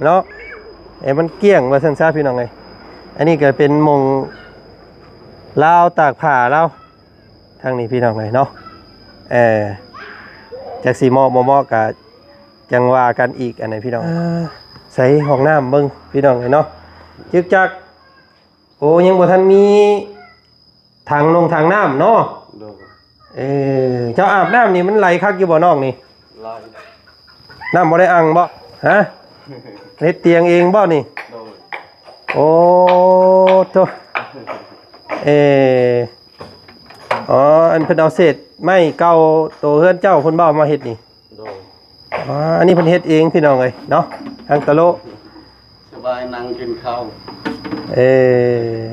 ເນາະ ໃຫ້ມັນກ້ຽງວ່າຊັ້ນຊະພີ່ນ້ອງເອີຍ. ອັນນີ້ກໍເປັນໝ່ອງລາວຕາກຜ້າລາວ ທາງນີ້ພີ່ນ້ອງເອີຍເນາະ. ເອີ ຈັກຊິເໝາະບໍ່ເໝາະກໍຈັ່ງວ່າກັນອີກ ອັນນີ້ພີ່ນ້ອງ. ເອີ ໃສ່ຫ້ອງນ້ຳເບິ່ງພີ່ນ້ອງເອີຍເນາະ ຈຶກຈັກ. ໂອ້ ຍັງບໍ່ທັນມີຖັງນົງຖັງນ້ຳເນາະ. ໂດຍ. ເອີ ເຈົ້າອາບນ້ຳນີ້ມັນໄຫຼຄັກຢູ່ບໍ່ນ້ອງນີ້? ໄຫຼ. ນ້ຳບໍ່ໄດ້ອັ່ງບໍ່? ຮະ? ເຮັດຕຽງເອງບໍ່ນີ້? ໂດຍ. ໂອ້ໂທ້ ເອີ ອໍ ອັນເພິ່ນເອົາເສດໄມ້ເກົ່າໂຕເຮືອນເຈົ້າເພິ່ນບໍ່ມາເຮັດນີ້? ໂດຍ. ອໍ ອັນນີ້ເພິ່ນເຮັດເອງພີ່ນ້ອງເອີຍເນາະ ທາງຕະໂລະ. ສະບາຍ ນັ່ງກິນເຂົ້າ ເອີ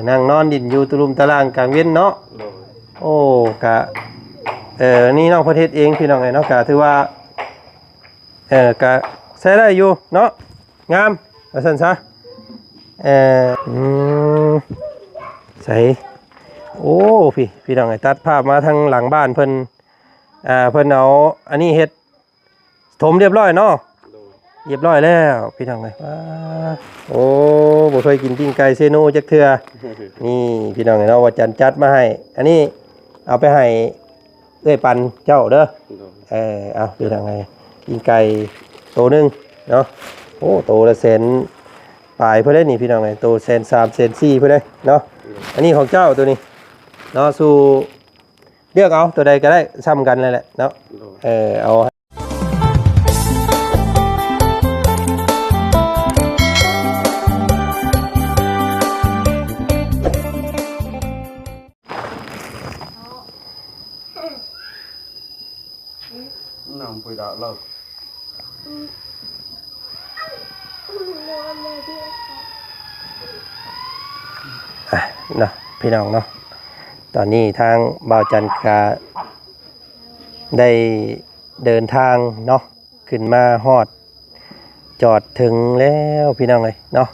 ນັ່ງນອນດິນຢູ່ຕະລຸ່ມຕະລ່າງກາງເວັນເນາະ. ໂດຍ. ໂອ້ ກະ ເອີ ນີ້ນ້ອງເພິ່ນເຮັດເອງພີ່ນ້ອງເອີຍເນາະ ກະຖືວ່າ ເອີ ກະໃຊ້ໄດ້ຢູ່ເນາະ ງາມວ່າຊັ້ນຊະ. ເອີ ອືມ ໃສ ໂອ້ ພີ່ ພີ່ນ້ອງເອີຍ ຕັດພາບມາທາງຫຼັງບ້ານເພິ່ນ ອ່າ ເພິ່ນເອົາອັນນີ້ເຮັດ ຖົມຮຽບຮ້ອຍເນາະ. ໂດຍ. ຮຽບຮ້ອຍແລ້ວພີ່ນ້ອງເອີຍ. ວ້າ ໂອ້ ບໍ່ເຄີຍກິນປີ້ງໄກ່ເຊໂນຈັກເທື່ອ. ນີ້ພີ່ນ້ອງເອີຍເນາະ ວ່າຈັນຈັດມາໃຫ້ ອັນນີ້ເອົາໄປໃຫ້ເອື້ອຍປັນເຈົ້າເດີ. ໂດຍ. ເອີ ເອົາພີ່ນ້ອງເອີຍ ປີ້ງໄກ່ໂຕໜຶ່ງເນາະ ໂອ້ ໂຕລະແສນປາຍພຸ້ນເດ້ນີ້ພີ່ນ້ອງເອີຍ ໂຕແສນສາມແສນສີ່ພຸ້ນເດ້ເນາະ. ໂດຍ. ອັນນີ້ຂອງເຈົ້າໂຕນີ້ເນາະ ສູ່ ເລືອກເອົາໂຕໃດກໍໄດ້ ຊ່ຳກັນນັ້ນແຫຼະເນາະ. ໂດຍ. ເອີ ເອົາ ນ້ຳປຸຍດາກເລີກ ອ່ະ ເນາະ ພີ່ນ້ອງເນາະ ຕອນນີ້ທາງບ່າວຈັນກະໄດ້ເດີນທາງເນາະ ຂຶ້ນມາຮອດ ຈອດເຖິງແລ້ວພີ່ນ້ອງເອີຍເນາະ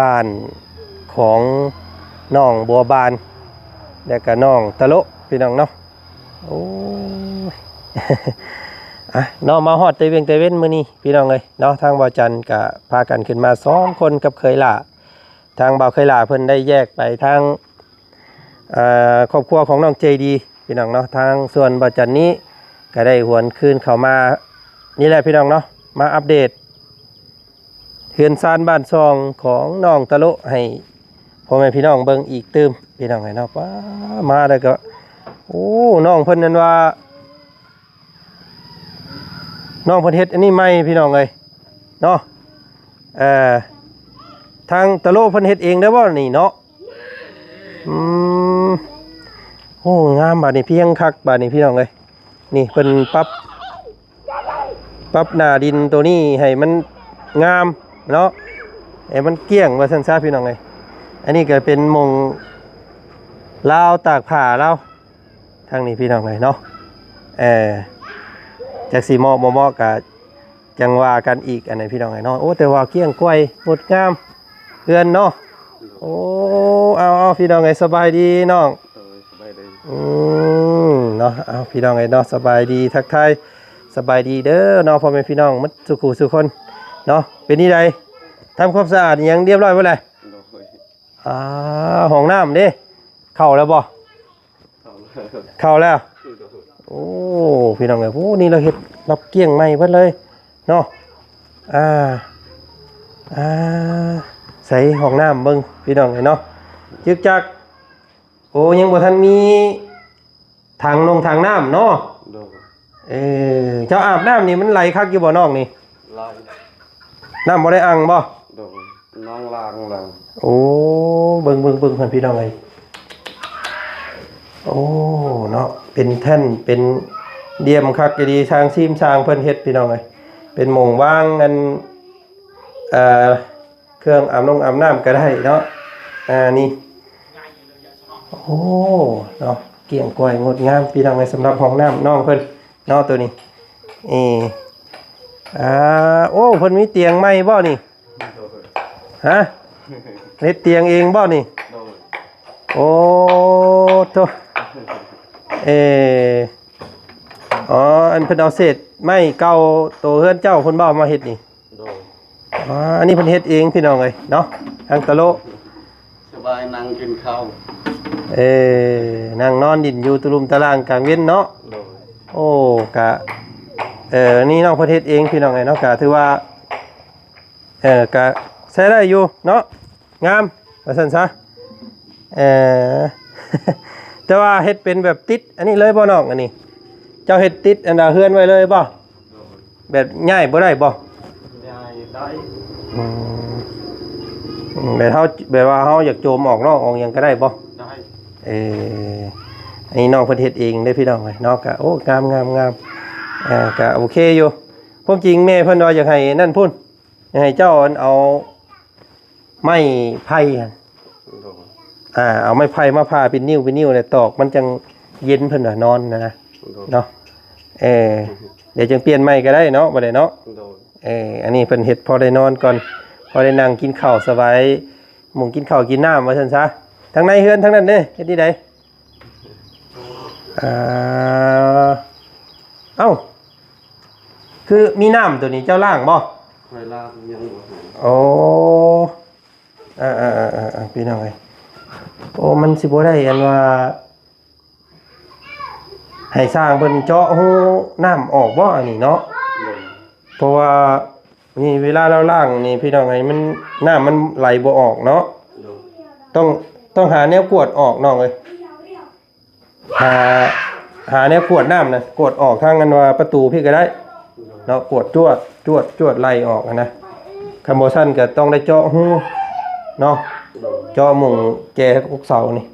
ບ້ານຂອງນ້ອງບົວບານ ແລະກະນ້ອງຕະໂລະ ພີ່ນ້ອງເນາະ. ໂອ້ຍ ອ່ະ ເນາະ ມາຮອດແຕ່ວຽງແຕ່ເວັນມື້ນີ້ພີ່ນ້ອງເອີຍເນາະ ທາງບ່າວຈັນກະພາກັນຂຶ້ນມາສອງຄົນກັບເຂີຍຫຼ້າ ທາງບ່າວເຂີຍຫຼ້າເພິ່ນໄດ້ແຍກໄປທາງ ເອີ ຄອບຄົວຂອງນ້ອງເຈດີ ພີ່ນ້ອງເນາະ ທາງສ່ວນບ່າວຈັນນີ້ກະໄດ້ຫວນຄືນເຂົ້າມານີ້ແຫຼະ ພີ່ນ້ອງເນາະ ມາອັບເດດ ເຮືອນຊານບ້ານຊ່ອງຂອງນ້ອງຕະໂລະໃຫ້ພໍ່ແມ່ພີ່ນ້ອງເບິ່ງອີກຕື່ມ ພີ່ນ້ອງເອີຍເນາະ. ປ້າ ມາແລ້ວກໍ ໂອ້ ນ້ອງເພິ່ນນັ້ນວ່າ ນ້ອງເພິ່ນເຮັດອັນນີ້ໃໝ່ ພີ່ນ້ອງເອີຍເນາະ. ເອີ ທາງຕະໂລະເພິ່ນເຮັດເອງໄດ້ບໍ່ນີ້ເນາະ? ອືມ ໂອ້ ງາມບາດນີ້ ພຽງຄັກບາດນີ້ ພີ່ນ້ອງເອີຍ. ນີ້ເພິ່ນປັບ ປັບໜ້າດິນໂຕນີ້ໃຫ້ມັນງາມເນາະ ໃຫ້ມັນກ້ຽງວ່າຊັ້ນຊະ ພີ່ນ້ອງເອີຍ. ອັນນີ້ກໍເປັນໝ່ອງລາວຕາກຜ້າລາວ ທາງນີ້ ພີ່ນ້ອງເອີຍເນາະ. ເອີ ຈັກຊິເໝາະບໍ່ເໝາະກໍຈັ່ງວ່າກັນອີກ ອັນນີ້ ພີ່ນ້ອງເອີຍເນາະ. ໂອ້ ແຕ່ວ່າກ້ຽງກວາຍ ງົດງາມ ເຮືອນເນາະ. ໂອ້ ເອົາໆ ພີ່ນ້ອງເອີຍ ສະບາຍດີນ້ອງ. ໂດຍ ສະບາຍດີ. ອືມ ເນາະ ເອົາ ພີ່ນ້ອງເອີຍເນາະ ສະບາຍດີ ທັກທາຍ ສະບາຍດີເດີເນາະ ພໍ່ແມ່ພີ່ນ້ອງໝົດສູ່ຄູ່ສູ່ຄົນເນາະ. ເປັນຈັ່ງໃດ ທຳຄວາມສະອາດຫຍັງຮຽບຮ້ອຍເບິດແລ້ວ? ໂດຍ. ອ່າ ຫ້ອງນ້ຳເດ້ ເຂົ້າແລ້ວບໍ່? ເຂົ້າແລ້ວ ເຂົ້າແລ້ວ. ໂອ້ ພີ່ນ້ອງເອີຍ ໂອ້ ນີ້ລາວເຮັດ ລາວກ້ຽງໃໝ່ເບິດເລີຍເນາະ. ອ່າ ອ່າ ໃສ່ຫ້ອງນ້ຳເບິ່ງ ພີ່ນ້ອງເອີຍເນາະ ຈຶກຈັກ. ໂອ້ ຍັງບໍ່ທັນມີຖັງນົງຖັງນ້ຳເນາະ. ໂດຍ. ເອີ ເຈົ້າອາບນ້ຳນີ້ມັນໄຫຼຄັກຢູ່ບໍ່ນ້ອງນີ້? ໄຫຼ. ນ້ຳບໍ່ໄດ້ອັ່ງບໍ່? ໂດຍ. ນ້ອງລ້າງແລ້ວ. ໂອ້ ເບິ່ງ ເບິ່ງ ເບິ່ງເພິ່ນ ພີ່ນ້ອງເອີຍ. ໂອ້ ເນາະ ເປັນແທ່ນ ເປັນດຽມຄັກອີ່ຫຼີ ຊ່າງຊີມຊ່າງເພິ່ນເຮັດ ພີ່ນ້ອງເອີຍ. ເປັນໝ່ອງວາງອັນ ເອີ ເຄື່ອງອາບນົງອາບນ້ຳກໍໄດ້ເນາະ. ອ່າ ນີ້ ໂອ້ ເນາະ ກ້ຽງກວາຍງົດງາມ ພີ່ນ້ອງເອີຍ ສຳລັບຫ້ອງນ້ຳນ້ອງເພິ່ນເນາະ ໂຕນີ້. ເອີ ອ່າ ໂອ້ ເພິ່ນມີຕຽງໃໝ່ບໍ່ນີ້? ຮະ? ເຮັດຕຽງເອງບໍ່ນີ້? ໂດຍ. ໂອ້ໂທ້ ເອີ ອໍ ອັນເພິ່ນເອົາເສດ ໄມ້ເກົ່າໂຕເຮືອນເຈົ້າເພິ່ນບໍ່ມາເຮັດນີ້? ໂດຍ. ອ່າ ອັນນີ້ເພິ່ນເຮັດເອງພີ່ນ້ອງເອີຍເນາະ ທາງຕະໂລະ ສະບາຍນັ່ງກິນເຂົ້າ ເອີ ນັ່ງນອນດິນຢູ່ຕະລຸ່ມຕະລ່າງກາງເວັນເນາະ. ໂດຍ. ໂອ້ ກະ ເອີ ນີ້ນ້ອງເພິ່ນເຮັດເອງພີ່ນ້ອງເອີຍເນາະ ກະຖືວ່າ ເອີ ກະໃຊ້ໄດ້ຢູ່ເນາະ ງາມວ່າຊັ້ນຊະ. ເອີ ແຕ່ວ່າເຮັດເປັນແບບຕິດອັນນີ້ເລີຍບໍ່ນ້ອງ? ອັນນີ້ເຈົ້າເຮັດຕິດອັນດາເຮືອນໄວ້ເລີຍບໍ່? ແບບຍ້າຍບໍ່ໄດ້ບໍ່? ຍ້າຍໄດ້. ອືມ ອືມ ແບບເຮົາ ແບບວ່າເຮົາຢາກໂຈມອອກນອກອອກຫຍັງກໍໄດ້ບໍ່? ໄດ້. ເອີ ອັນນີ້ນ້ອງເພິ່ນເຮັດເອງເດ້ພີ່ນ້ອງເອີຍເນາະ. ກະ ໂອ້ ງາມໆໆ ເອີ ກະໂອເຄຢູ່. ຄວາມຈິງແມ່ເພິ່ນວ່າຢາກໃຫ້ນັ້ນພຸ້ນ ໃຫ້ເຈົ້າອັນເອົາໄມ້ໄຜ່ຫັ້ນ ໂດຍ ອ່າ ເອົາໄມ້ໄຜ່ມາຜ່າເປັນນິ້ວເປັນນິ້ວແລ້ວຕອກ ມັນຈັ່ງເຢັນເພິ່ນວ່ານອນນະ ໂດຍ ເນາະ. ເອີ ດຽວຈັ່ງປ່ຽນໃໝ່ກໍໄດ້ເນາະ ບໍ່ໄດ້ເນາະ. ໂດຍ. ເອີ ອັນນີ້ເພິ່ນເຮັດພໍໄດ້ນອນກ່ອນ ພໍໄດ້ນັ່ງກິນເຂົ້າສະບາຍ ໝູ່ກິນເຂົ້າກິນນ້ຳວ່າຊັ້ນຊະ. ທາງໃນເຮືອນທາງນັ້ນເດ້ ເຮັດທີ່ໃດ? ອ່າ ເອົ້າ ຄືມີນ້ຳໂຕນີ້ເຈົ້າລ້າງບໍ່? ຂ້ອຍລ້າງຍັງບໍ່ທັນ. ໂອ້ ເອີໆໆໆ ພີ່ນ້ອງເອີຍ ໂອ້ ມັນຊິບໍ່ໄດ້ອັນວ່າ ໃຫ້ຊ່າງເພິ່ນເຈາະຮູນ້ຳອອກບໍ່ ອັນນີ້ເນາະ? ໂດຍ. ເພາະວ່ານີ້ເວລາລາວລ້າງນີ້ພີ່ນ້ອງເອີຍ ມັນ ນ້ຳມັນໄຫຼບໍ່ອອກເນາະ. ໂດຍ. ຕ້ອງ ຕ້ອງຫາແນວກວດອອກນ້ອງເອີຍ ຫາ ຫາແນວກວດນ້ຳນະ ກວດອອກທາງອັນວ່າປະຕູພີ້ກໍໄດ້ເນາະ ກວດຈວດ ຈວດ ຈວດໄລ່ອອກຫັ້ນນະ. ຄັນບໍ່ຊັ້ນກໍຕ້ອງໄດ້ເຈາະຮູເນາະ ເຈາະໝ່ອງແຈກອກເສົານີ້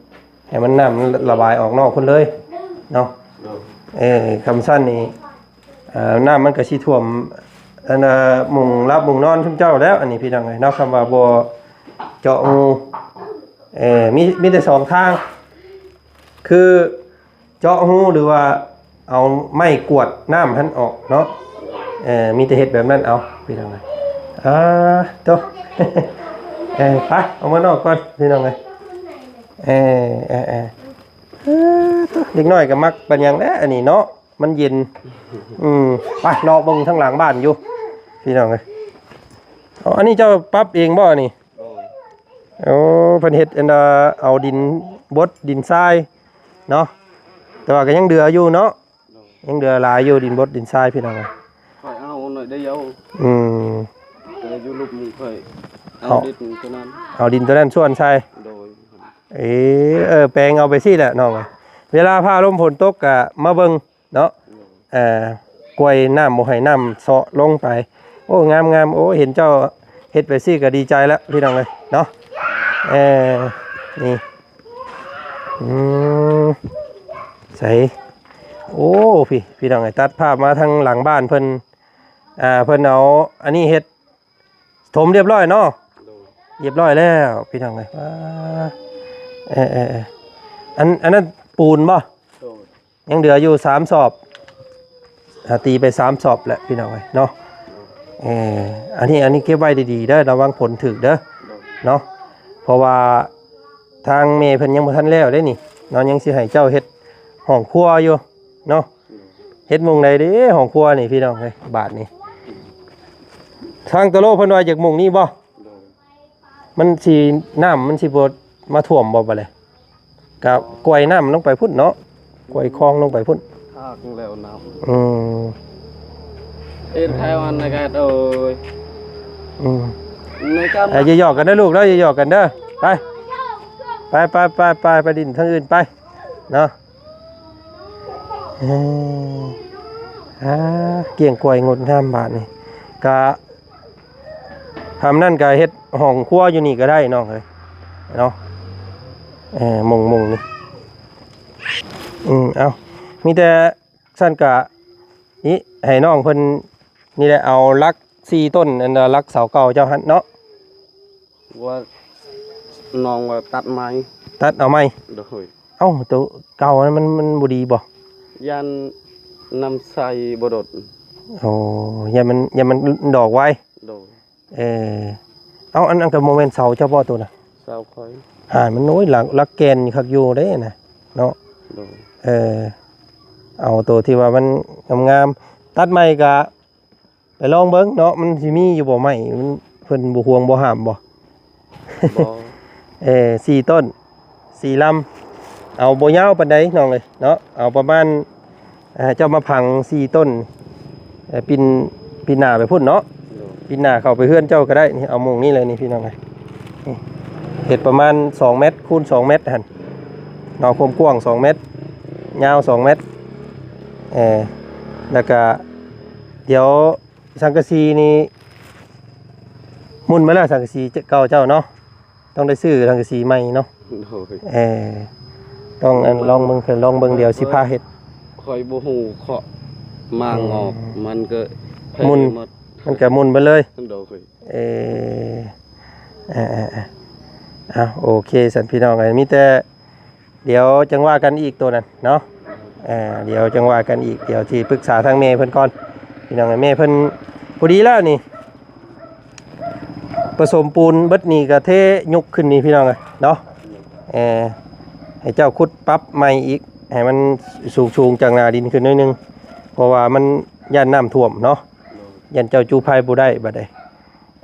ໃຫ້ມັນ ນ້ຳມັນລະບາຍອອກນອກພຸ້ນເລີຍເນາະ. ໂດຍ. ເອີ ຄັນຊັ້ນນີ້ ເອີ ນ້ຳມັນກໍຊິຖ້ວມ ອັນ ເອີ ມຸງຫຼັບມຸງນອນຊຸມເຈົ້າແລ້ວ ອັນນີ້ພີ່ນ້ອງເອີຍເນາະ ຄັນວ່າບໍ່ເຈາະຮູ. ເອີ ມີ ມີແຕ່ສອງທາງ ຄືເຈາະຮູ ຫຼືວ່າເອົາໄມ້ກວດນ້ຳຫັ້ນອອກເນາະ. ເອີ ມີແຕ່ເຮັດແບບນັ້ນເອົາ ພີ່ນ້ອງເອີຍ. ອ່າ ໂຕ ເອີ ໄປ ອອກມານອກກ່ອນ ພີ່ນ້ອງເອີຍ. ເອີ ເອີ ເອີ ເອີ ໂຕ ເດັກນ້ອຍກໍມັກປານຫຍັງແຫຼະ ອັນນີ້ເນາະ ມັນເຢັນ. ອືມ ໄປເລາະເບິ່ງທາງຫຼັງບ້ານຢູ່ ພີ່ນ້ອງເອີຍ. ເອົາ ອັນນີ້ເຈົ້າປັບເອງບໍ່ນີ້? ໂດຍ. ໂອ້ ເພິ່ນເຮັດອັນ ເອົາດິນບົດດິນຊາຍເນາະ ແຕ່ວ່າກໍຍັງເຫຼືອຢູ່ເນາະ. ໂດຍ. ຍັງເຫຼືອຫຼາຍຢູ່ ດິນບົດດິນຊາຍ ພີ່ນ້ອງ. ຂ້ອຍເອົາໜ້ອຍດຽວ. ອືມ ແຕ່ຢູ່ລຸ່ມນີ້ຂ້ອຍເອົາ ເອົາດິນຕົວນັ້ນ ເອົາດິນຕົວນັ້ນສ່ວນໃສ່. ໂດຍ. ເອີ ເອີ ແປງເອົາໄປຊີ້ແຫຼະນ້ອງ ເວລາຟ້າລົມຝົນຕົກກະມາເບິ່ງເນາະ. ໂດຍ. ເອີ ກວຍນ້ຳບໍ່ໃຫ້ນ້ຳເຊາະລົງໄປ. ໂອ້ ງາມໆ ໂອ້ ເຫັນເຈົ້າເຮັດໄປຊີ້ກໍດີໃຈແລ້ວ ພີ່ນ້ອງເອີຍເນາະ. ເອີ ນີ້ ອືມ ໃສ ໂອ້ ພີ່ ພີ່ນ້ອງເອີຍ ຕັດພາບມາທາງຫຼັງບ້ານເພິ່ນ ອ່າ ເພິ່ນເອົາອັນນີ້ເຮັດ ຖົມຮຽບຮ້ອຍເນາະ. ໂດຍ. ຮຽບຮ້ອຍແລ້ວ ພີ່ນ້ອງເອີຍ. ອ່າ ເອີໆໆ ອັນ ອັນນັ້ນປູນບໍ່? ໂດຍ. ຍັງເຫຼືອຢູ່ສາມສອບ ອ່າ ຕີໄປສາມສອບແຫຼະ ພີ່ນ້ອງເອີຍເນາະ. ເອີ ອັນນີ້ ອັນນີ້ເກັບໄວ້ດີໆເດີ ລະວັງຝົນຖືກເດີ ໂດຍ ເນາະ. ເພາະວ່າທາງແມ່ເພິ່ນຍັງບໍ່ທັນແລ້ວເດ້ນີ້ເນາະ ຍັງຊິໃຫ້ເຈົ້າເຮັດຫ້ອງຄົວຢູ່ເນາະ. ໂດຍ. ເຮັດໝ່ອງໃດເດ້ຫ້ອງຄົວນີ້ ພີ່ນ້ອງເອີຍ ບາດນີ້. ທາງຕະໂລເພິ່ນວ່າຢາກໝ່ອງນີ້ບໍ່? ໂດຍ. ມັນຊິ ນ້ຳມັນຊິບໍ່ມາຖ້ວມບໍ່ບາດນີ້? ກະກວຍນ້ຳລົງໄປພຸ້ນເນາະ ກວຍຄອງລົງໄປພຸ້ນ. ທາງແລ້ວນ້ຳ ອືມ ເຮັດໃຫ້ມັນນະແກດເອີຍ. ອືມ ໃນການ ເອີ ຢ່າຫຍອກກັນເດີລູກເດີ ຢ່າຫຍອກກັນເດີ. ໄປ ໄປໆໆໆ ໄປດິນທາງອື່ນໄປເນາະ. ເອີ ອ່າ ກ້ຽງກວຍງົດງາມບາດນີ້ ກະ ທຳນັ້ນກໍເຮັດຫ້ອງຄົວຢູ່ນີ້ກໍໄດ້ນ້ອງເອີຍເນາະ. ເອີ ມຸງໆນີ້ ອືມ ເອົາ ມີແຕ່ຊັ້ນກະນີ້ ໃຫ້ນ້ອງເພິ່ນນີ້ແຫຼະ ເອົາຫຼັກສີ່ຕົ້ນ ອັນຫຼັກເສົາເກົ່າເຈົ້າຫັ້ນເນາະ ວ່ານ້ອງວ່າຕັດໃໝ່ ຕັດເອົາໃໝ່. ໂດຍ. ເອົ້າ ໂຕເກົ່ານັ້ນມັນ ມັນບໍ່ດີບໍ່? ຢ້ານນ້ຳໃສບໍ່ດົດ. ໂອ້ ຢ້ານມັນ ຢ້ານມັນດອກໄວ. ໂດຍ. ເອີ ເອົາ ອັນ ອັນກໍບໍ່ແມ່ນເສົາເຈົ້າບໍ່ໂຕນະ? ເສົາຂ້ອຍ. ອ່າ ມັນ ໂອ້ຍ ຫຼັກ ຫຼັກແກ່ນຄັກຢູ່ເດ້ນະເນາະ. ໂດຍ. ເອີ ເອົາໂຕທີ່ວ່າມັນງາມ ຕັດໃໝ່ກະໄປລອງເບິ່ງເນາະ ມັນຊິມີຢູ່ບໍ່ໄມ້ ມັນ ເພິ່ນບໍ່ຫ່ວງບໍ່ຫ້າມບໍ່? ບໍ່ ເອີ ສີ່ຕົ້ນ ສີ່ລຳ ເອົາບໍ່ຍາວປານໃດນ້ອງເອີຍເນາະ ເອົາປະມານ ເອີ ເຈົ້າມາຝັງສີ່ຕົ້ນ ເອີ ປິ່ນ ປິ່ນໜ້າໄປພຸ້ນເນາະ ໂດຍ ປິ່ນໜ້າເຂົ້າໄປເຮືອນເຈົ້າກໍໄດ້ ນີ້ ເອົາໝ່ອງນີ້ເລີຍນີ້ພີ່ນ້ອງເອີຍ ນີ້ ເຮັດປະມານສອງແມັດຄູນສອງແມັດຫັ້ນເນາະ ຄວາມກວ້າງສອງແມັດ ຍາວສອງແມັດ ເອີ ແລ້ວກະ ດຽວສັງກະສີນີ້ ໝຸ່ນມາແລ້ວ ສັງກະສີເກົ່າເຈົ້າເນາະ ຕ້ອງໄດ້ຊື້ສັງກະສີໃໝ່ເນາະ ໂດຍ ເອີ ຕ້ອງອັນ ລອງເບິ່ງ ລອງເບິ່ງ ດຽວຊິພາເຮັດ ຂ້ອຍບໍ່ຮູ້ເຄາະມາງອກ ອືມ ມັນກໍ ໝຸ່ນ ມັນກໍໝຸ່ນໄປເລີຍ ໂດຍ ເອີ ເອີ ເອີ ເອີ ເອົາ ໂອເຄ ຊັ້ນພີ່ນ້ອງເອີຍ ມີແຕ່ ດຽວຈັ່ງວ່າກັນອີກໂຕນັ້ນເນາະ ເອີ ດຽວຈັ່ງວ່າກັນອີກ ດຽວຊິປຶກສາທາງແມ່ເພິ່ນກ່ອນ ພີ່ນ້ອງເອີຍ ແມ່ເພິ່ນ ພໍດີແລ້ວນີ້ ປະສົມປູນເບິດນີ້ ກະເທຍົກຂຶ້ນນີ້ ພີ່ນ້ອງເອີຍເນາະ ເອີ ໃຫ້ເຈົ້າຂຸດປັບໃໝ່ອີກ ໃຫ້ມັນສູງໆຈາກໜ້າດິນຂຶ້ນໜ້ອຍໜຶ່ງ ເພາະວ່າມັນຢ້ານນ້ຳຖ້ວມເນາະ ຢ້ານເຈົ້າຈູ້ໄຟບໍ່ໄດ້ບັດໃດ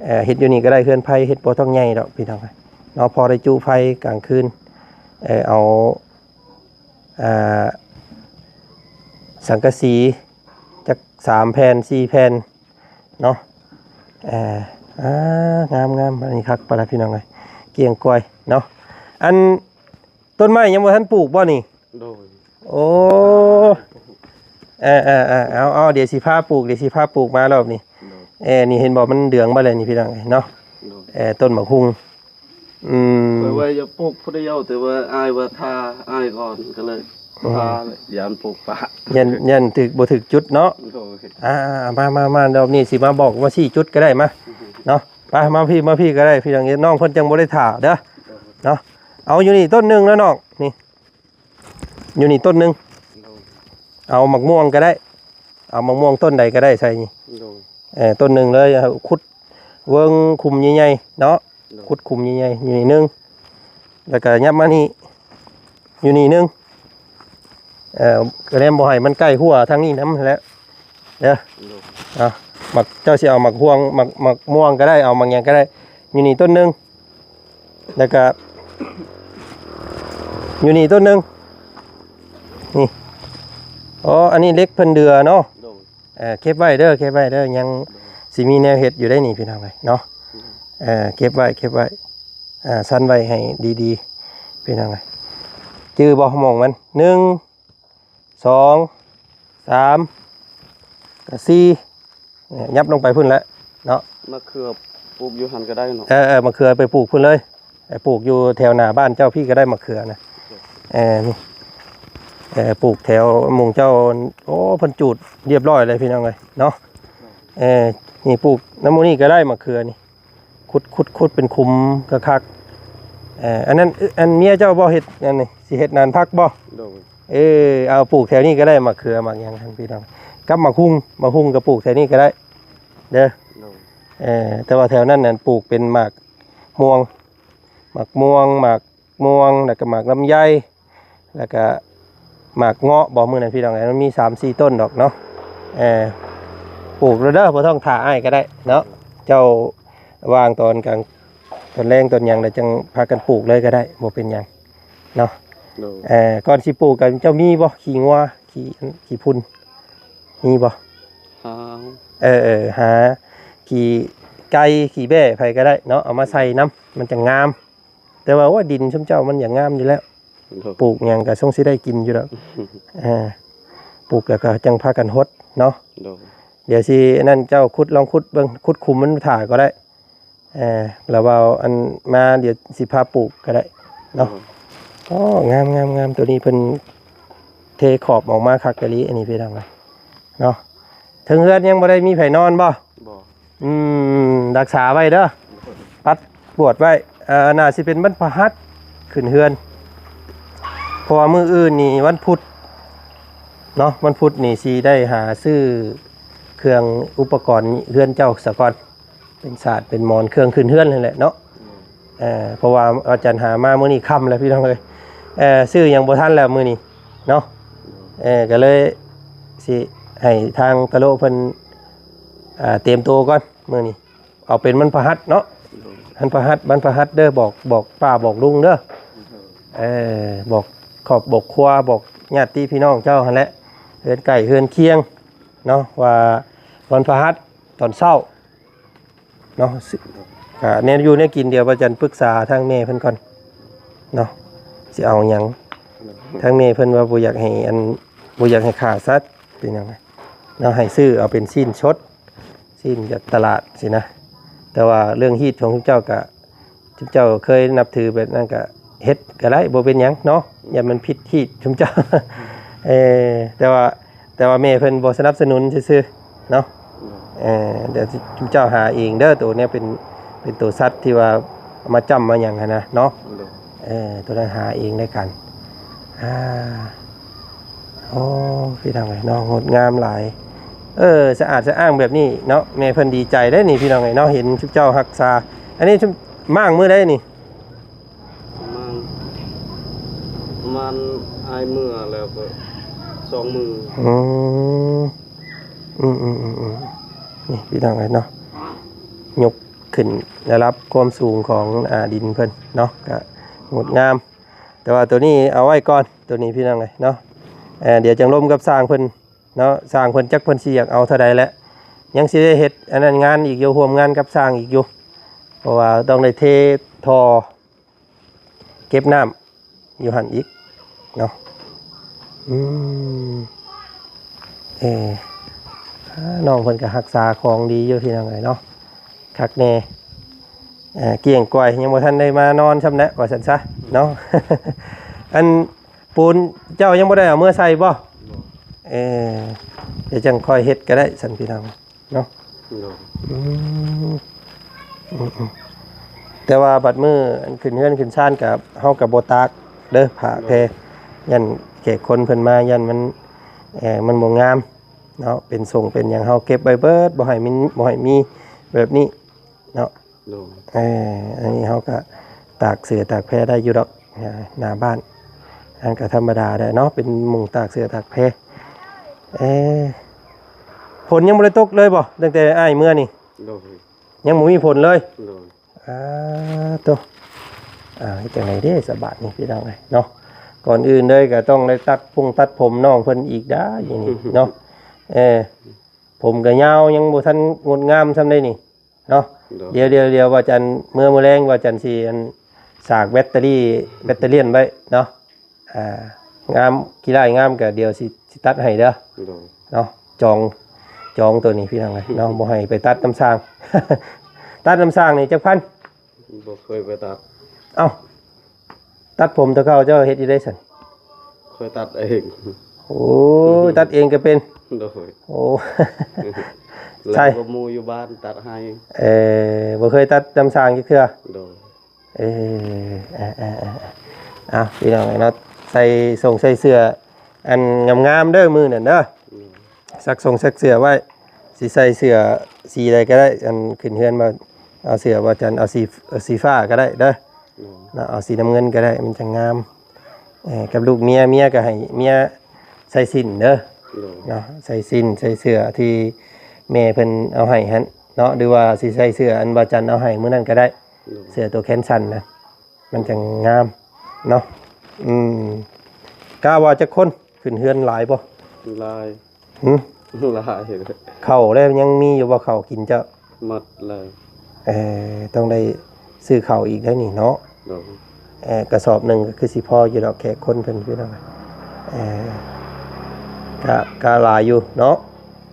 ເອີ ເຮັດຢູ່ນີ້ກໍໄດ້ ເຮືອນໄຟເຮັດບໍ່ຕ້ອງໃຫຍ່ດອກພີ່ນ້ອງເນາະ ພໍໄດ້ຈູ້ໄຟກາງຄືນ ເອີ ເອົາ ເອີ ສັງກະສີຈັກສາມແຜ່ນ ສີ່ແຜ່ນເນາະ ເອີ ອ່າ ງາມໆ ອັນນີ້ຄັກປານໃດພີ່ນ້ອງເອີຍ ກ້ຽງກ້ອຍເນາະ ອັນ ຕົ້ນໄມ້ຍັງບໍ່ທັນປູກບໍ່ນີ້? ໂດຍ ໂອ້ ເອີໆໆ ເອົາໆ ດຽວຊິພາປູກ ດຽວຊິພາປູກມາລອບນີ້ ໂດຍ ເອີ ນີ້ເຫັນບໍ່ ມັນເດືອງມາແລ້ວນີ້ພີ່ນ້ອງເອີຍເນາະ ໂດຍ ເອີ ຕົ້ນໝາກຮຸ່ງ ອືມ ຂ້ອຍວ່າຢາກປູກຜູ້ດຽວ ແຕ່ວ່າອ້າຍວ່າຖ້າອ້າຍກ່ອນ ກໍເລີຍ ອືມ ພາ ຢ້ານປູກປະ ຢ້ານ ຢ້ານຖືກ ບໍ່ຖືກຈຸດເນາະ ໂດຍ ອ່າໆ ມາໆໆ ລອບນີ້ຊິມາບອກ ມາຊີ້ຈຸດກໍໄດ້ ມາ ອືຮຶ ເນາະ ໄປ ມາພີ້ ມາພີ້ກໍໄດ້ ພີ່ນ້ອງເອີຍ ນ້ອງເພິ່ນຈັ່ງບໍ່ໄດ້ຖ້າເດີ ໂດຍ ເນາະ ເອົາຢູ່ນີ້ຕົ້ນໜຶ່ງແລ້ວນ້ອງ ນີ້ ຢູ່ນີ້ຕົ້ນໜຶ່ງ ໂດຍ ເອົາໝາກມ່ວງກໍໄດ້ ເອົາໝາກມ່ວງຕົ້ນໃດກໍໄດ້ໃສ່ນີ້ ໂດຍ ເອີ ຕົ້ນໜຶ່ງເລີຍ ເອົາຂຸດເບິ່ງຂຸມໃຫຍ່ໆເນາະ ໂດຍ ຂຸດຂຸມໃຫຍ່ໆ ຢູ່ນີ້ໜຶ່ງ ແລ້ວກໍຫຍັບມານີ້ ຢູ່ນີ້ໜຶ່ງ ເອີ ກໍແນມບໍ່ໃຫ້ມັນໃກ້ຮົ້ວທາງນີ້ນຳຫັ້ນແຫຼະ ເດີ ໂດຍ ເອົາ ໝາກ ເຈົ້າຊິເອົາໝາກຮ່ວງ ໝາກ ໝາກມ່ວງກໍໄດ້ ເອົາໝາກຫຍັງກໍໄດ້ ຢູ່ນີ້ຕົ້ນໜຶ່ງ ແລ້ວກໍ ຢູ່ນີ້ຕົ້ນໜຶ່ງ ນີ້ ອໍ ອັນນີ້ເຫຼັກເພິ່ນເດືອເນາະ ໂດຍ ເອີ ເກັບໄວ້ເດີ ເກັບໄວ້ເດີ ຍັງ ໂດຍ ຊິມີແນວເຮັດຢູ່ໄດ໋ນີ້ ພີ່ນ້ອງເອີຍເນາະ ໂດຍ ເອີ ເກັບໄວ້ ເກັບໄວ້ ອ່າ ຊັ້ນໄວ້ໃຫ້ດີໆ ພີ່ນ້ອງເອີຍ ຈື່ບໍ່ ໝ່ອງມັນ ໜຶ່ງ ສອງ ສາມ ກະສີ່ ຫຍັບລົງໄປພຸ້ນແຫຼະເນາະ ມະເຂືອປູກຢູ່ຫັ້ນກໍໄດ້ເນາະ ເອີໆ ມະເຂືອໄປປູກພຸ້ນເລີຍ ໄປປູກຢູ່ແຖວໜ້າບ້ານເຈົ້າພີ້ກໍໄດ້ ມະເຂືອນະ ເອີ ນີ້ ເອີ ປູກແຖວໝູ່ເຈົ້າ ໂອ້ ເພິ່ນຈູດລຽບຮ້ອຍເລີຍ ພີ່ນ້ອງເອີຍເນາະ ເອີ ນີ້ປູກນຳໝູ່ນີ້ກໍໄດ້ ມະເຂືອນີ້ ຂຸດ ຂຸດ ຂຸດເປັນຂຸມຄັກໆ ເອີ ອັນນັ້ນ ອັນເມຍເຈົ້າບໍ່ເຮັດ ອັນນີ້ຊິເຮັດນານຜັກບໍ່? ໂດຍ ເອີ ເອົາປູກແຖວນີ້ກໍໄດ້ ໝາກເຂືອ ໝາກຫຍັງຫັ້ນ ພີ່ນ້ອງ ກັບໝາກຮຸ່ງ ໝາກຮຸ່ງກໍປູກແຖວນີ້ກໍໄດ້ເດີ ໂດຍ ເອີ ແຕ່ວ່າແຖວນັ້ນນັ້ນປູກເປັນໝາກມ່ວງ ໝາກມ່ວງ ໝາກມ່ວງ ແລ້ວກໍໝາກລຳໄຍ ແລ້ວກະໝາກເງາະບໍ່ ມື້ນັ້ນພີ່ນ້ອງເອີຍ ມັນມີສາມສີ່ຕົ້ນດອກເນາະ ເອີ ປູກແລ້ວເດີ ບໍ່ຕ້ອງຖ້າອ້າຍກໍໄດ້ເນາະ ເຈົ້າວ່າງຕອນກາງ ຕອນແລງຕອນຫຍັງ ແລ້ວຈັ່ງພາກັນປູກເລີຍກໍໄດ້ ບໍ່ເປັນຫຍັງເນາະ ໂດຍ ເອີ ກ່ອນຊິປູກກໍເຈົ້າມີບໍ່ ຂີ້ງົວ ຂີ້ ຂີ້ຝຸ່ນ ມີບໍ່? ຫາ ເອີໆ ຫາຂີ້ໄກ່ຂີ້ແບ້ໃຜກໍໄດ້ເນາະ ເອົາມາໃສ່ນຳ ມັນຈະງາມ ແຕ່ວ່າ ໂອ້ຍ ດິນຊຸມເຈົ້າມັນຢາກງາມຢູ່ແລ້ວ ໂດຍ ປູກຫຍັງກໍຊົງຊິໄດ້ກິນຢູ່ດອກ ເອີ ປູກແລ້ວກໍຈັ່ງພາກັນຫົດເນາະ ໂດຍ ດຽວຊິອັນນັ້ນ ເຈົ້າຂຸດ ລອງຂຸດເບິ່ງ ຂຸດຂຸມມັນຖ້າກໍໄດ້ ເອີ ລະວ່າອັນມາ ດຽວຊິພາປູກກໍໄດ້ເນາະ ໂດຍ ໂອ້ ງາມໆໆ ໂຕນີ້ເພິ່ນເທຂອບອອກມາຄັກອີ່ຫຼີ ອັນນີ້ພີ່ນ້ອງເນາະ ເທິງເຮືອນຍັງບໍ່ໄດ້ມີໃຜນອນບໍ່? ບໍ່ ອືມ ຮັກສາໄວ້ເດີ ປັດກວດໄວ້ ເອີ ໜ້າຊິເປັນວັນພະຫັດຂຶ້ນເຮືອນ ເພາະວ່າມື້ອື່ນນີ້ວັນພຸດເນາະ ວັນພຸດນີ້ຊິໄດ້ຫາຊື້ເຄື່ອງອຸປະກອນເຮືອນເຈົ້າສາກ່ອນ ເປັນສາດເປັນໝອນ ເຄື່ອງຂຶ້ນເຮືອນຫັ້ນແຫຼະເນາະ ເອີ ເພາະວ່າອາຈານຫາມາມື້ນີ້ຄ່ຳແລ້ວ ພີ່ນ້ອງເອີຍ ເອີ ຊື້ຫຍັງບໍ່ທັນແລ້ວມື້ນີ້ເນາະ ເອີ ກໍເລີຍຊິ ໃຫ້ທາງຕະໂລເພິ່ນ ອ່າ ຕຽມໂຕກ່ອນມື້ນີ້ ເອົາເປັນວັນພະຫັດເນາະ ໂດຍ ວັນພະຫັດ ວັນພະຫັດເດີ ບອກ ບອກປ້າບອກລຸງເດີ ໂດຍ ເອີ ບອກຄອບບອກຄົວ ບອກຍາດຕິພີ່ນ້ອງເຈົ້າຫັ້ນແຫຼະ ເຮືອນໃກ້ເຮືອນຄຽງເນາະ ວ່າວັນພະຫັດຕອນເຊົ້າ ເນາະ ກະແນວຢູ່ແນວກິນ ດຽວວ່າຈັນປຶກສາທາງແມ່ເພິ່ນກ່ອນເນາະ ຊິເອົາຫຍັງ ທາງແມ່ເພິ່ນວ່າບໍ່ຢາກໃຫ້ອັນ ບໍ່ຢາກໃຫ້ຂ້າສັດ ເປັນຫຍັງເນາະ ໃຫ້ຊື້ເອົາເປັນຊີ້ນສົດ ຊີ້ນຈາກຕະຫຼາດຊີ້ນະ ແຕ່ວ່າເລື່ອງຮີດຂອງເຈົ້າກະ ເຈົ້າເຄີຍນັບຖືແບບນັ້ນກະເຮັດກະໄດ້ ບໍ່ເປັນຫຍັງເນາະ ຢ້ານມັນຜິດຮີດຊຸມເຈົ້າ ເອີ ແຕ່ວ່າ ແຕ່ວ່າແມ່ເພິ່ນບໍ່ສະໜັບສະໜູນຊື່ໆເນາະ ເອີ ດຽວເຈົ້າຫາເອງເດີ ໂຕເນີ້ຍເປັນ ເປັນໂຕສັດທີ່ວ່າເອົາມາຈ້ຳມາຫຍັງຫັ້ນນະເນາະ ໂດຍ ເອີ ໂຕນັ້ນຫາເອງແລ້ວກັນ ອ່າ ໂອ້ ພີ່ນ້ອງເອີຍເນາະ ງົດງາມຫຼາຍ ເອີ ສະອາດສະອ້າງແບບນີ້ເນາະ ແມ່ເພິ່ນດີໃຈເດ້ນີ້ ພີ່ນ້ອງເອີຍເນາະ ເຫັນຊຸມເຈົ້າຮັກສາ ອັນນີ້ຊຸມ ມ້າງມື້ໃດນີ້? ປະມານ ປະມານອ້າຍເມືອແລ້ວກໍສອງມື້ ອືມ ອືມໆໆໆ ນີ້ພີ່ນ້ອງເອີຍເນາະ ຍົກຂຶ້ນລະດັບຄວາມສູງຂອງ ອ່າ ດິນເພິ່ນເນາະ ກະງົດງາມ ແຕ່ວ່າໂຕນີ້ເອົາໄວ້ກ່ອນ ໂຕນີ້ພີ່ນ້ອງເອີຍເນາະ ເອີ ດຽວຈັ່ງລົມກັບຊ່າງເພິ່ນເນາະ ຊ່າງເພິ່ນຈັກເພິ່ນຊິຢາກເອົາເທົ່າໃດແຫຼະ ຍັງຊິໄດ້ເຮັດອັນນັ້ນງານອີກຢູ່ ຮ່ວມງານກັບຊ່າງອີກຢູ່ ເພາະວ່າຕ້ອງໄດ້ເທທໍ່ ເກັບນ້ຳຢູ່ຫັ້ນອີກເນາະ ອືມ ເອີ ນ້ອງເພິ່ນກໍຮັກສາຂອງດີຢູ່ພີ່ນ້ອງເອີຍເນາະ ຄັກແນ່ ເອີ ກ້ຽງກວາຍ ຍັງບໍ່ທັນໄດ້ມານອນຊ້ຳແຫຼະ ວ່າຊັ້ນຊະເນາະ ອັນປູນເຈົ້າຍັງບໍ່ໄດ້ເອົາເມືອໃສ່ບໍ່? ເອີ ດຽວຈັ່ງຄ່ອຍເຮັດກໍໄດ້ຊັ້ນພີ່ນ້ອງ. ເນາະ ໂດຍ ອືມ ອືມໆ ແຕ່ວ່າບັດມື້ອັນຂຶ້ນເຮືອນຂຶ້ນຊານກະ ເຮົາກະບໍ່ຕາກເດີຜ້າແພ ໂດຍ ຢ້ານແຂກຄົນເພິ່ນມາ ຢ້ານມັນ ເອີ ມັນບໍ່ງາມເນາະ ເປັນສົງເປັນຫຍັງ ເຮົາເກັບໄວ້ເບິດ ບໍ່ໃຫ້ມີ ບໍ່ໃຫ້ມີແບບນີ້ເນາະ ໂດຍ ເອີ ອັນນີ້ເຮົາກະຕາກເສື້ອຕາກແພໄດ້ຢູ່ດອກ ເອີ ໜ້າບ້ານ ອັນກະທຳມະດາແຫຼະເນາະ ເປັນມຸງຕາກເສື້ອຕາກແພ ເອີ ຝົນຍັງບໍ່ໄດ້ຕົກເລີຍບໍ່ ຕັ້ງແຕ່ອ້າຍເມືອນີ້? ໂດຍ ຍັງບໍ່ມີຝົນເລີຍ? ໂດຍ ອາ ໂຕ ອາ ເຮັດຈັ່ງໃດເດ້ສະບາດນີ້ພີ່ນ້ອງເອີຍເນາະ ກ່ອນອື່ນເລີຍກໍຕ້ອງໄດ້ຕັດຜົງຕັດຜົມນ້ອງເພິ່ນອີກດາຢູ່ນີ້ເນາະ ເອີ ຜົມກໍຍາວ ຍັງບໍ່ທັນງົດງາມສ່ຳໃດນີ້ເນາະ ໂດຍ ດຽວ ດຽວ ດຽວວ່າຈັນ ເມື່ອ ມື້ແລງວ່າຈັນຊິ ອັນ ສາກແບັດເຕີຣີ ແບັດເຕີຣຽນໄວ້ເນາະ ອ່າ ງາມ ຂີ້ລ້າຍງາມກໍດຽວຊິ ຊິຕັດໃຫ້ເດີ ໂດຍ ເນາະ ຈອງ ຈອງໂຕນີ້ພີ່ນ້ອງເອີຍເນາະ ບໍ່ໃຫ້ໄປຕັດນຳຊ່າງ ຕັດນຳຊ່າງນີ້ຈັກພັນ? ບໍ່ເຄີຍໄປຕັດ ເອົ້າ ຕັດຜົມແຕ່ເກົ່າເຈົ້າເຮັດຢູ່ໃດຊັ້ນ? ຂ້ອຍຕັດເອງ ໂອ້ຍ ຕັດເອງກໍເປັນ ໂດຍ ໂອ້ ໃຊ່ ແລ້ວກໍໝູ່ຢູ່ບ້ານຕັດໃຫ້ ເອີ ບໍ່ເຄີຍຕັດນຳຊ່າງຈັກເທື່ອ ໂດຍ ເອີ ເອີ ເອີ ເອີ ເອົາ ພີ່ນ້ອງເນາະ ໃສ່ສົ່ງໃສ່ເສື້ອອັນງາມໆເດີມື້ນັ້ນເດີ ອືມ ຊັກສົ່ງຊັກເສື້ອໄວ້ ຊິໃສ່ເສື້ອສີໃດກໍໄດ້ ອັນຂຶ້ນເຮືອນມາ ເອົາເສື້ອວ່າຈັນ ເອົາສີ ເອົາສີຟ້າກໍໄດ້ເດີ ອືມ ເນາະ ເອົາສີນ້ຳເງິນກໍໄດ້ ມັນຈັ່ງງາມ ເອີ ກັບລູກເມຍ ເມຍກໍໃຫ້ເມຍໃສ່ສິ້ນເດີ ໂດຍ ເນາະ ໃສ່ສິ້ນ ໃສ່ເສື້ອທີ່ແມ່ເພິ່ນເອົາໃຫ້ຫັ້ນເນາະ ຫຼືວ່າຊິໃສ່ເສື້ອອັນວ່າຈັນເອົາໃຫ້ມື້ນັ້ນກໍໄດ້ ໂດຍ ເສື້ອໂຕແຂນສັ້ນນະ ມັນຈັ່ງງາມເນາະ ອືມ ກະວ່າຈັກຄົນ ຂຶ້ນເຮືອນຫຼາຍບໍ່? ຫຼາຍ ຫື? ຫຼາຍ ເຂົ້າແລ້ວຍັງມີຢູ່ບໍ່ ເຂົ້າກິນເຈົ້າ? ໝົດແລ້ວ ເອີ ຕ້ອງໄດ້ຊື້ເຂົ້າອີກໄດ໋ນີ້ເນາະ ໂດຍ ເອີ ກະສອບໜຶ່ງກໍຄືຊິພໍຢູ່ດອກ ແຂກຄົນເພິ່ນພີ່ນ້ອງ ເອີ ກະ ກະຫຼາຍຢູ່ເນາະ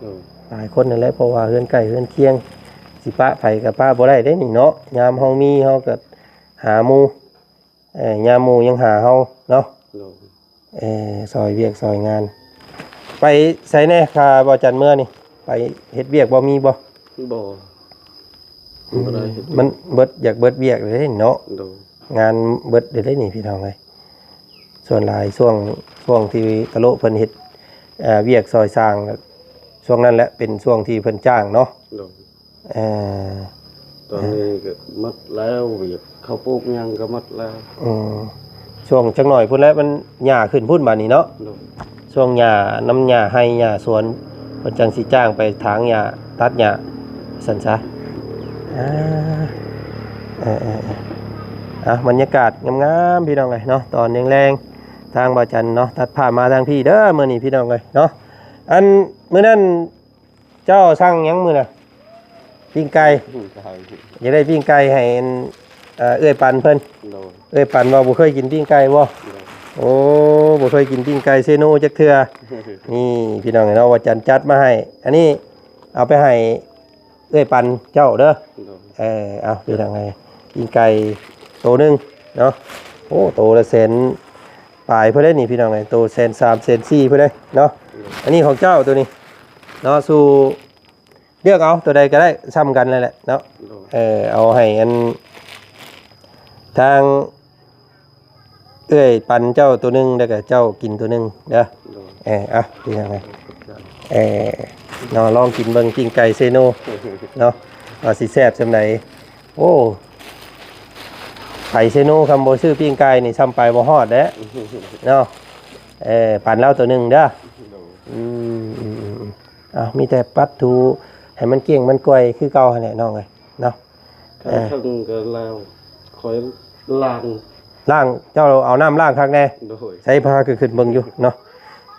ໂດຍ ຫຼາຍຄົນນັ້ນແຫຼະ ເພາະວ່າເຮືອນໃກ້ເຮືອນຄຽງ ຊິປະໃຜກໍປະບໍ່ໄດ້ເດ້ນີ້ເນາະ ຍາມເຮົາມີເຮົາກໍຫາໝູ່ ເອີ ຍາມໝູ່ຍັງຫາເຮົາເນາະ ໂດຍ ເອີ ຊ່ອຍວຽກຊ່ອຍງານ ໄປໃສແດ່ ຖ້າບໍ່ຈັນເມືອນີ້ ໄປເຮັດວຽກບໍ່ ມີບໍ່? ບໍ່ ອືມ ບໍ່ໄດ້ເຮັດວຽກ ມັນເບິດ ຢາກເບິດວຽກເດ້ເນາະ ໂດຍ ງານເບິດເດ້ນີ້ພີ່ນ້ອງເອີຍ ສ່ວນຫຼາຍຊ່ວງ ຊ່ວງທີ່ຕະໂລະເພິ່ນເຮັດ ເອີ ວຽກຊ່ອຍສ້າງ ຊ່ວງນັ້ນແຫຼະເປັນຊ່ວງທີ່ເພິ່ນຈ້າງເນາະ ໂດຍ ເອີ ຕອນນີ້ກໍໝົດແລ້ວ ວຽກເຂົ້າປູກຫຍັງກໍໝົດແລ້ວ ອືມ ຊ່ວງຈັກໜ້ອຍພຸ້ນແຫຼະ ມັນຫຍ້າຂຶ້ນພຸ້ນບາດນີ້ເນາະ ໂດຍ ຊ່ວງຫຍ້າ ນຳຫຍ້າໄຮ່ຫຍ້າສວນ ເພິ່ນຈັ່ງຊິຈ້າງໄປຖາງຫຍ້າ ຕັດຫຍ້າ ວ່າຊັ້ນຊະ. ອ່າ ເອີໆໆ ອ່ະ ບັນຍາກາດງາມໆ ພີ່ນ້ອງເອີຍເນາະ ຕອນແລງໆ ທາງບ່າວຈັນເນາະ ຕັດພາບມາທາງພີ້ເດີ ມື້ນີ້ພີ່ນ້ອງເອີຍເນາະ. ອັນ ມື້ນັ້ນ ເຈົ້າສັ່ງຫຍັງມື້ນະ? ປີ້ງໄກ່. ປີ້ງໄກ່ ຢາກໄດ້ປີ້ງໄກ່ໃຫ້ອັນ ເອີ ເອື້ອຍປັນເພິ່ນ. ໂດຍ ເອື້ອຍປັນວ່າບໍ່ເຄີຍກິນປີ້ງໄກ່ບໍ່? ໂດຍ ໂອ້ ບໍ່ເຄີຍກິນປີ້ງໄກ່ເຊໂນຈັກເທື່ອ. ນີ້ພີ່ນ້ອງເນາະ ວ່າຈັນຈັດມາໃຫ້ ອັນນີ້ເອົາໄປໃຫ້ເອື້ອຍປັນເຈົ້າເດີ. ໂດຍ ເອີ ເອົາພີ່ນ້ອງເອີຍ ປີ້ງໄກ່ໂຕໜຶ່ງເນາະ ໂອ້ ໂຕລະແສນປາຍພຸ້ນເດ້ນີ້ ພີ່ນ້ອງເອີຍ ໂຕແສນສາມແສນສີ່ພຸ້ນເດ້ເນາະ. ໂດຍ ອັນນີ້ຂອງເຈົ້າໂຕນີ້ເນາະ ສູ່ ເລືອກເອົາໂຕໃດກໍໄດ້ ຊ່ຳກັນນັ້ນແຫຼະເນາະ. ໂດຍ ເອີ ເອົາໃຫ້ອັນ ທາງເອື້ອຍປັນເຈົ້າໂຕໜຶ່ງ ແລ້ວກໍເຈົ້າກິນໂຕໜຶ່ງເດີ. ໂດຍ ເອີ ເອົາ ພີ່ນ້ອງເອີຍ ຂອບໃຈ ເອີ ເນາະ ລອງກິນເບິ່ງປີ້ງໄກ່ເຊໂນເນາະ ວ່າຊິແຊບສ່ຳໃດ. ໂອ້ ໄປເຊໂນ ຄັນບໍ່ຊື້ປີ້ງໄກ່ນີ້ ຊ່ຳໄປບໍ່ຮອດເດ້ເນາະ. ເອີ ປັນລາວໂຕໜຶ່ງເດີ. ໂດຍ ອືມ ເອົາ ມີແຕ່ປັດຖູໃຫ້ມັນກ້ຽງມັນກ່ອຍຄືເກົ່າຫັ້ນແຫຼະນ້ອງເອີຍເນາະ. ເອີ ເຖິງກໍແລ້ວ ຄ່ອຍລ້າງ ລ້າງ ເຈົ້າເອົານ້ຳລ້າງຄັກແດ່. ໂດຍ ໃສ່ພາຄືຂຶ້ນເບິ່ງຢູ່ເນາະ.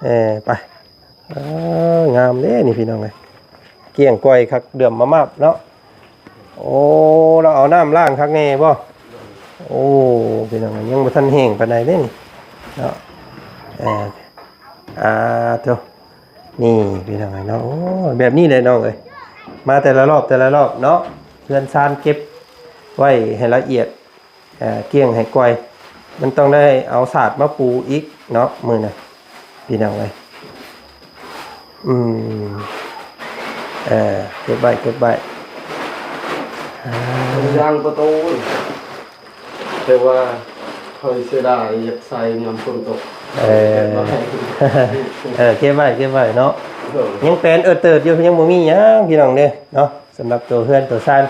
ເອີ ໄປ ເອີ ງາມເດ້ນີ້ພີ່ນ້ອງເອີຍ ກ້ຽງກ່ອຍຄັກ ເດືອມມາມາບເນາະ. ໂອ້ ລາວເອົານ້ຳລ້າງຄັກແດ່ບໍ່? ໂອ້ ພີ່ນ້ອງ ຍັງບໍ່ທັນແຫ້ງປານໃດເດ້ນີ້ເນາະ. ເອີ ອ່າ ໂທ້ ນີ້ພີ່ນ້ອງເອີຍເນາະ ໂອ້ ແບບນີ້ແຫຼະນ້ອງເອີຍ ມາແຕ່ລະລອບແຕ່ລະລອບເນາະ ເຮືອນຊານເກັບໄວ້ໃຫ້ລະອຽດ ເອີ ກ້ຽງໃຫ້ກ່ອຍ ມັນຕ້ອງໄດ້ເອົາສາດມາປູອີກເນາະ ມື້ນະ ພີ່ນ້ອງເອີຍ. ອືມ ເອີ ເກັບໄວ້ ເກັບໄວ້ ອ່າ ຢາງປະຕູ ແຕ່ວ່າຂ້ອຍເສຍດາຍ ຢາກໃສ່ຍາມຝົນຕົກ. ເອີ ເກັບໄວ້ ເອີ ເກັບໄວ້ ເກັບໄວ້ເນາະ. ໂດຍ ຍັງແປນເອີເຕີດຢູ່ ຍັງບໍ່ມີຫຍັງ ພີ່ນ້ອງເດ້ເນາະ. ສຳລັບໂຕເຮືອນໂຕຊານ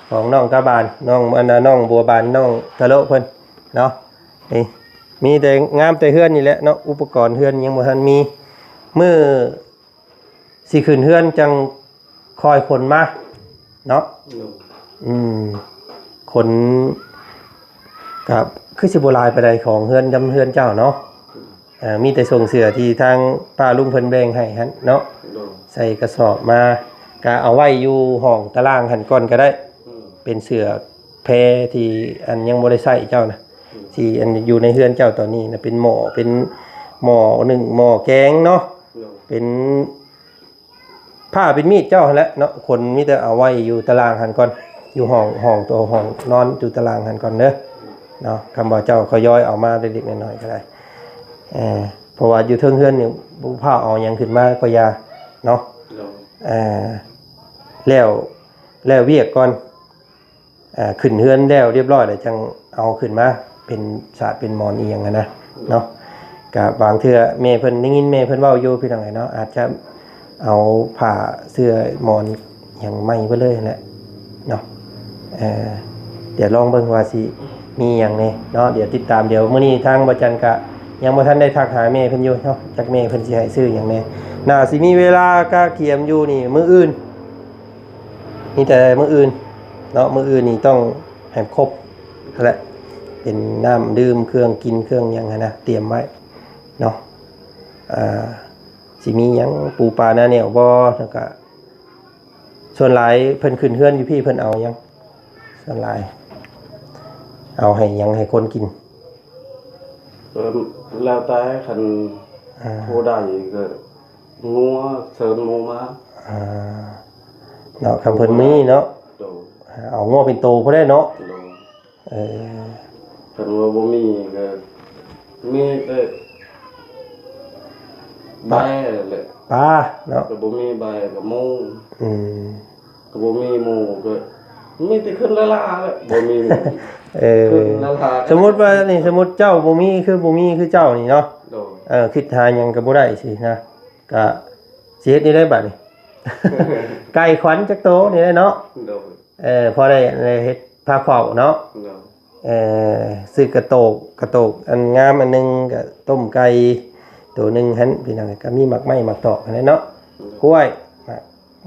ຂອງນ້ອງກາບານ ນ້ອງ ອັນນ່າ ນ້ອງບົວບານ ນ້ອງຕະໂລະເພິ່ນເນາະ ນີ້ ມີແຕ່ງາມແຕ່ເຮືອນນີ້ແຫຼະເນາະ ອຸປະກອນເຮືອນຍັງບໍ່ທັນມີ ມື້ຊິຂຶ້ນເຮືອນຈັ່ງຄ່ອຍຂົນມາເນາະ. ໂດຍ ອືມ ຂົນກໍຄືຊິບໍ່ຫຼາຍປານໃດ ຂອງເຮືອນ ນຳເຮືອນເຈົ້າເນາະ. ເອີ ມີແຕ່ສົ່ງເສື້ອທີ່ທາງປ້າລຸງເພິ່ນແບ່ງໃຫ້ຫັ້ນເນາະ. ໂດຍ ໃສ່ກະສອບມາ ກະເອົາໄວ້ຢູ່ຫ້ອງຕາລ່າງຫັ້ນກ່ອນກໍໄດ້. ອືມ ເປັນເສື້ອແພທີ່ອັນຍັງບໍ່ໄດ້ໃຊ້ເຈົ້ານະ. ອືມ ທີ່ອັນຢູ່ໃນເຮືອນເຈົ້າຕອນນີ້ນະ ເປັນໝໍ້ ເປັນໝໍ້ໜຶ້ງ ໝໍ້ແກງເນາະ. ໂດຍ ເປັນ ຜ້າເປັນມີດເຈົ້າຫັ້ນແຫຼະເນາະ ຂົນມີແຕ່ເອົາໄວ້ຢູ່ຕາລ່າງຫັ້ນກ່ອນ ຢູ່ຫ້ອງ ຫ້ອງໂຕ ຫ້ອງນອນຢູ່ຕາລ່າງຫັ້ນກ່ອນເດີເນາະ. ຄຳວ່າເຈົ້າຂະຫຍອຍເອົາມາເລັກໆນ້ອຍໆກໍໄດ້ ເອີ ເພາະວ່າຢູ່ເທິງເຮືອນນີ້ບໍ່ພ້າວເອົາຫຍັງຂຶ້ນມາກໍຢ່າເນາະ. ໂດຍ ເອີ ແລ້ວ ແລ້ວວຽກກ່ອນ ອ່າ ຂຶ້ນເຮືອນແລ້ວຮຽບຮ້ອຍແລ້ວ ຈັ່ງເອົາຂຶ້ນມາເປັນສາດເປັນໝອນອີ່ຫຍັງຫັ້ນນະເນາະ. ກະບາງເທື່ອແມ່ເພິ່ນ ໄດ້ຍິນແມ່ເພິ່ນເວົ້າຢູ່ ພີ່ນ້ອງເອີຍເນາະ ອາດຈະເອົາຜ້າເສື່ອໝອນຫຍັງໃໝ່ເບິດເລີຍຫັ້ນແຫຼະເນາະ. ເອີ ດຽວລອງເບິ່ງວ່າຊິມີຫຍັງແດ່ເນາະ ດຽວຕິດຕາມ. ດຽວມື້ນີ້ທາງບ່າວຈັນກະຍັງບໍ່ທັນໄດ້ທັກຫາແມ່ເພິ່ນຢູ່ເນາະ ຈັກແມ່ເພິ່ນຊິໃຫ້ຊື້ຫຍັງແດ່. ໜ້າຊິມີເວລາກະກຽມຢູ່ນີ້ມື້ອື່ນ ມີແຕ່ມື້ອື່ນເນາະ ມື້ອື່ນນີ້ຕ້ອງໃຫ້ຄົບຫັ້ນແຫຼະ ເປັນນ້ຳດື່ມ ເຄື່ອງກິນ ເຄື່ອງຫຍັງຫັ້ນນະ ຕຽມໄວ້ເນາະ. ອ່າ ຊິມີຫຍັງ ປູປາໜ້າແໜ້ວບໍ່ ແລ້ວກະ ສ່ວນຫຼາຍເພິ່ນຂຶ້ນເຮືອນຢູ່ພີ້ ເພິ່ນເອົາຫຍັງ ສ່ວນຫຼາຍ ເອົາໃຫ້ຫຍັງ ໃຫ້ຄົນກິນ? ກໍແລ້ວແຕ່ ຄັນ ອ່າ ຜູ້ໃດກໍງົວເຊີນໝູ່ມາ ອ່າ ເນາະ ຄັນເພິ່ນມີເນາະ. ໂດຍ ເອົາງົວເປັນໂຕພຸ້ນແຫຼະເນາະ. ໂດຍ ເອີ ຄັນວ່າບໍ່ມີກໍມີແຕ່ແບແຫຼະ ປາເນາະ ກໍບໍ່ມີແບກໍໝູ. ອືມ ກໍບໍ່ມີໝູກໍມີແຕ່ຂຶ້ນລາລາແຫຼະ ບໍ່ມີໝູ. ເອີ ຂຶ້ນລາລາ ສົມມຸດວ່ານີ້ ສົມມຸດເຈົ້າບໍ່ມີ ຄືບໍ່ມີຄືເຈົ້ານີ້ເນາະ. ໂດຍ ເອີ ຄິດຫາຫຍັງກໍບໍ່ໄດ້ຊີ້ນະ ກະຊິເຮັດແນວໃດບາດນີ້? ໄກ່ຂວັນຈັກໂຕນີ້ແຫຼະເນາະ. ໂດຍ ເອີ ພໍໄດ້ ໄດ້ເຮັດພາເຂົ້າເນາະ. ໂດຍ ເອີ ຊື້ກະໂຕກ ກະໂຕກອັນງາມອັນໜຶ່ງ ກະຕົ້ມໄກ່ໂຕໜຶ່ງຫັ້ນ ພີ່ນ້ອງ ກະມີໝາກໄມ້ໝາກຕອກຫັ້ນແຫຼະເນາະ. ກ້ວຍ ໝາກ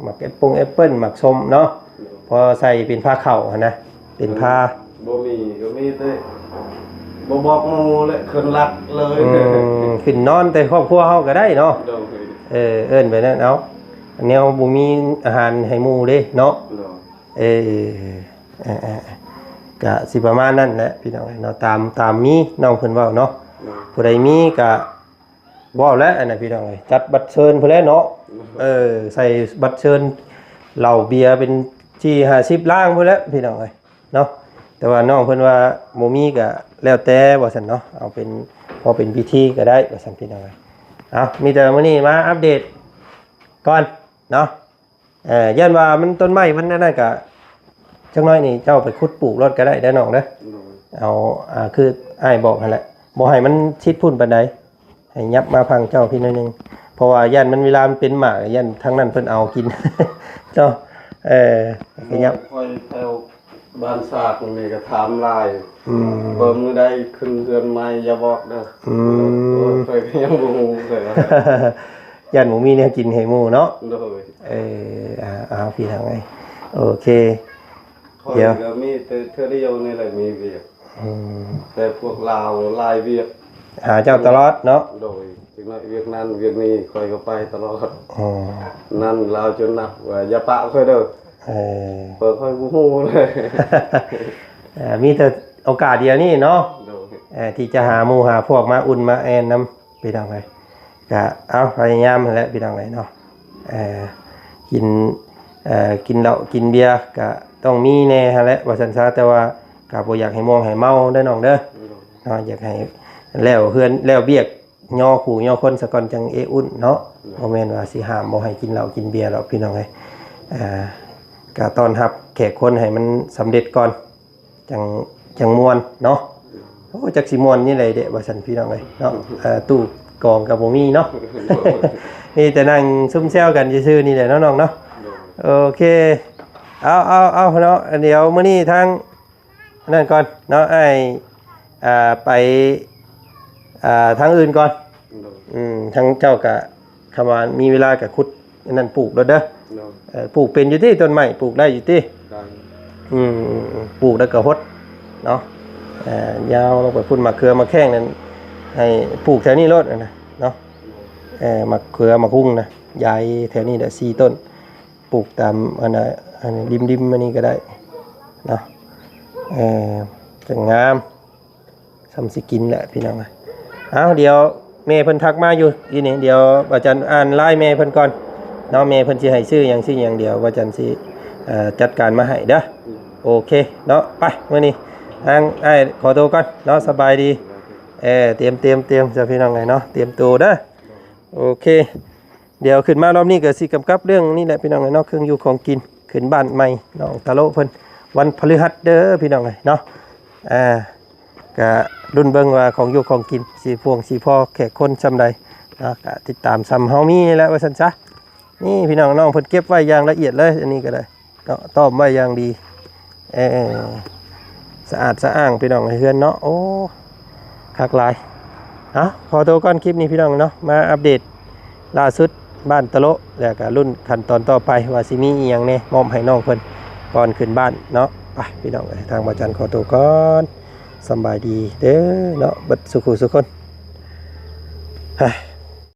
ໝາກແອັບປົງແອັບເປິ້ນ ໝາກສົ້ມເນາະ ໂດຍ ພໍໃສ່ເປັນພາເຂົ້າຫັ້ນນະ ເປັນພາ ບໍ່ມີກໍມີແຕ່ບໍ່ບອກໝູ່ແຫຼະ ຂຶ້ນຫຼັກເລີຍ ອືມ ຂຶ້ນນອນແຕ່ຄອບຄົວເຮົາກໍໄດ້ເນາະ ໂດຍ ເອີ ເອີ້ນໄປນັ້ນເອົາ ແນວບໍ່ມີອາຫານໃຫ້ໝູ່ເດ້ເນາະ ໂດຍ ເອີ ເອີ ເອີ ກະຊິປະມານນັ້ນແຫຼະພີ່ນ້ອງເອີຍເນາະ ຕາມ ຕາມມີນ້ອງເພິ່ນເວົ້າເນາະ ໂດຍ ຜູ້ໃດມີກະ ເວົ້າແລ້ວອັນນັ້ນພີ່ນ້ອງເອີຍ ຈັດບັດເຊີນພຸ້ນແຫຼະເນາະ ເອີ ໃສ່ບັດເຊີນເຫຼົ້າເບຍເປັນສີ່ຫ້າສິບລ້າງພຸ້ນແຫຼະພີ່ນ້ອງເອີຍເນາະ ແຕ່ວ່ານ້ອງເພິ່ນວ່າບໍ່ມີກະແລ້ວແຕ່ວ່າຊັ້ນເນາະ ເອົາເປັນພໍເປັນພິທີກໍໄດ້ວ່າຊັ້ນພີ່ນ້ອງເອີຍ ເອົາ ມີແຕ່ມື້ນີ້ມາອັບເດດກ່ອນເນາະ. ເອີ ຢ້ານວ່າມັນ ຕົ້ນໄມ້ມັນອັນນັ້ນກະ ຈັກໜ້ອຍນີ້ເຈົ້າໄປຂຸດປູກໂລດກໍໄດ້ເດີນ້ອງເດີ ໂດຍ ເອົາ ອ່າ ຄືອ້າຍບອກຫັ້ນແຫຼະ ບໍ່ໃຫ້ມັນຊິດພຸ້ນປານໃດ ໃຫ້ຫຍັບມາຝັ່ງເຈົ້າພີ້ໜ້ອຍໜຶ່ງ ເພາະວ່າຢ້ານມັນ ເວລາມັນເປັນໝາກ ຢ້ານທາງນັ້ນເພິ່ນເອົາກິນເນາະ ເອີ ກໍຫຍັບ ຂ້ອຍແຖວ ບ້ານຊາກນີ້ກໍຖາມຫຼາຍ ອືມ ເບິ່ງມື້ໃດຂຶ້ນເຮືອນໃໝ່ຢ່າບອກເດີ ອືມ ໂອ້ຍ ຂ້ອຍກໍຍັງບໍ່ຮູ້ຄືກັນ ຢ້ານບໍ່ມີແນວກິນໃຫ້ໝູ່ເນາະ ໂດຍ ເອີ ອ່າ ເອົາ ພີ່ນ້ອງເອີຍ ໂອເຄ ຂ້ອຍ ດຽວ ກໍມີແຕ່ເທື່ອດຽວນີ້ແຫຼະມີວຽກ ອືມ ແຕ່ພວກລາວຫຼາຍວຽກ ຫາເຈົ້າຕະຫຼອດເນາະ ໂດຍ ຈັກໜ້ອຍວຽກນັ້ນວຽກນີ້ ຂ້ອຍກໍໄປຕະຫຼອດ ອໍ ນັ້ນລາວຈົນນັດວ່າຢ່າປະຂ້ອຍເດີ ເອີ ເພາະຂ້ອຍບໍ່ຮູ້ເລີຍ ເອີ ມີແຕ່ໂອກາດດຽວນີ້ເນາະ ໂດຍ ເອີ ທີ່ຈະຫາໝູ່ຫາພວກມາອຸ່ນມາແອ່ນນຳ ພີ່ນ້ອງເອີຍ ກະເອົາ ພະຍາຍາມຫັ້ນແຫຼະພີ່ນ້ອງເອີຍເນາະ ເອີ ກິນ ເອີ ກິນເຫຼົ້າກິນເບຍກະຕ້ອງມີແດ່ຫັ້ນແຫຼະວ່າຊັ້ນຊະ ແຕ່ວ່າກະບໍ່ຢາກໃຫ້ມ່ວງໃຫ້ເມົາເດີນ້ອງເດີ ໂດຍ ເນາະ ຢາກໃຫ້ແລ້ວເຮືອນແລ້ວວຽກ ຍໍຄູ່ຍໍຄົນສາກ່ອນຈັ່ງເອອຸ່ນເນາະ ໂດຍ ບໍ່ແມ່ນວ່າຊິຫ້າມບໍ່ໃຫ້ກິນເຫຼົ້າກິນເບຍດອກພີ່ນ້ອງເອີຍ ອ່າ ກະຕ້ອນຮັບແຂກຄົນໃຫ້ມັນສຳເລັດກ່ອນ ຈັ່ງ ຈັ່ງມ່ວນເນາະ ໂອ້ ຈັກຊິມ່ວນນີ້ໃດເດະວ່າຊັ້ນພີ່ນ້ອງເອີຍເນາະ ອ່າ ຕູ້ກອງກໍບໍ່ມີເນາະ ໂດຍ ມີແຕ່ນັ່ງຊຸມແຊວກັນຊື່ໆນີ້ແຫຼະເນາະນ້ອງເນາະ ໂດຍ ໂອເຄ ເອົາ ເອົາ ເອົາເນາະ ດຽວມື້ນີ້ທາງ ອັນນັ້ນກ່ອນເນາະ ອ້າຍ ອ່າ ໄປ ອ່າ ທາງອື່ນກ່ອນ ໂດຍ ອືມ ທາງເຈົ້າກະ ຄຳວ່າມີເວລາກະຂຸດອັນນັ້ນປູກໂລດເດີ ໂດຍ ເອີ ປູກເປັນຢູ່ຕິ ຕົ້ນໄມ້ ປູກໄດ້ຢູ່ຕິ ໄດ້ ອືມ ປູກແລ້ວກະຫົດເນາະ ເອີ ຍາວລົງໄປພຸ້ນ ໝາກເຂືອໝາກແຂ້ງນັ້ນ ໃຫ້ປູກແຖວນີ້ໂລດ ອັນນະເນາະ ໂດຍ ເອີ ໝາກເຂືອໝາກຮຸ່ງນະ ຢາຍແຖວນີ້ແຫຼະ ສີ່ຕົ້ນ ປູກຕາມ ອັນນະ ອັນ ລິມໆ ອັນນີ້ກໍໄດ້ເນາະ ເອີ ກໍງາມ ສ່ຳຊິກິນແຫຼະພີ່ນ້ອງເອີຍ ເອົາ ດຽວແມ່ເພິ່ນທັກມາຢູ່ ດຽວບ່າວຈັນອ່ານລາຍແມ່ເພິ່ນກ່ອນເນາະ ແມ່ເພິ່ນຊິໃຫ້ຊື້ຫຍັງ ຊື້ຫຍັງ ດຽວບ່າວຈັນຊິ ເອີ ຈັດການມາໃຫ້ເດີ ໂອເຄເນາະ ໄປ ມື້ນີ້ທາງອ້າຍຂໍໂຕກ່ອນເນາະ ສະບາຍດີ ເອີ ຕຽມ ຕຽມ ຕຽມ ເຈົ້າ ພີ່ນ້ອງເອີຍເນາະ ຕຽມໂຕເດີ ໂອເຄ ດຽວຂຶ້ນມາລອບນີ້ກໍຊິກຳກັບເລື່ອງນີ້ແຫຼະພີ່ນ້ອງເອີຍເນາະ ເຄື່ອງຢູ່ຂອງກິນ ຂຶ້ນບ້ານໃໝ່ນ້ອງຕາໂລະເພິ່ນ ວັນພະລືຫັດເດີພີ່ນ້ອງເອີຍເນາະ ອ່າ ກະລຸ້ນເບິ່ງວ່າຂອງຢູ່ຂອງກິນຊິພຽງຊິພໍແຂກຄົນສ່ຳໃດເນາະ ກະຕິດຕາມສ່ຳເຮົາມີນີ້ແຫຼະວ່າຊັ້ນຊະ ນີ້ພີ່ນ້ອງ ນ້ອງເພິ່ນເກັບໄວ້ຢ່າງລະອຽດເລີຍ ອັນນີ້ກໍໄດ້ ເນາະ ຕ້ອມໄວ້ຢ່າງດີ ເອີ ສະອາດສະອ້າງພີ່ນ້ອງ ໃນເຮືອນເນາະ ໂອ້ ຄັກຫຼາຍ ເອົາ ຂໍໂຕກ່ອນ ຄລິບນີ້ພີ່ນ້ອງເນາະ ມາອັບເດດລ່າສຸດບ້ານຕະໂລະ ແລ້ວກະລຸ້ນຂັ້ນຕອນຕໍ່ໄປວ່າຊິມີອີ່ຫຍັງແດ່ ມອບໃຫ້ນ້ອງເພິ່ນກ່ອນຂຶ້ນບ້ານເນາະ ໄປ ພີ່ນ້ອງເອີຍ ທາງບ່າວຈັນຂໍໂຕກ່ອນ ສຳບາຍດີເດີເນາະ ເບິດສູ່ຄູ່ສູ່ຄົນ.